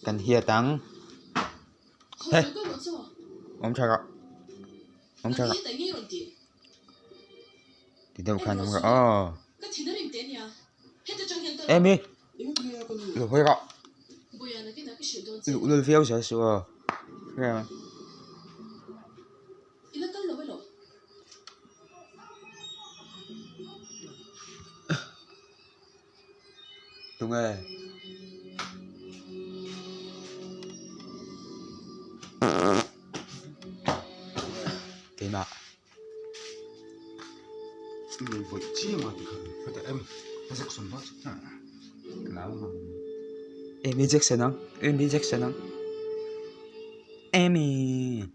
Kan hiat ang. He! Awm tha rawh. Awm tha rawh. Ti deuh khan awm rawh aw. Amy! Lo hawi rawh. Luh lul viau zel suh aw. Tunge? Keimah. Nei vawih chiang a tikhan heta em Jackson bawk chu ka lau ang. Amy Jackson ang Amy Jackson ang Amy.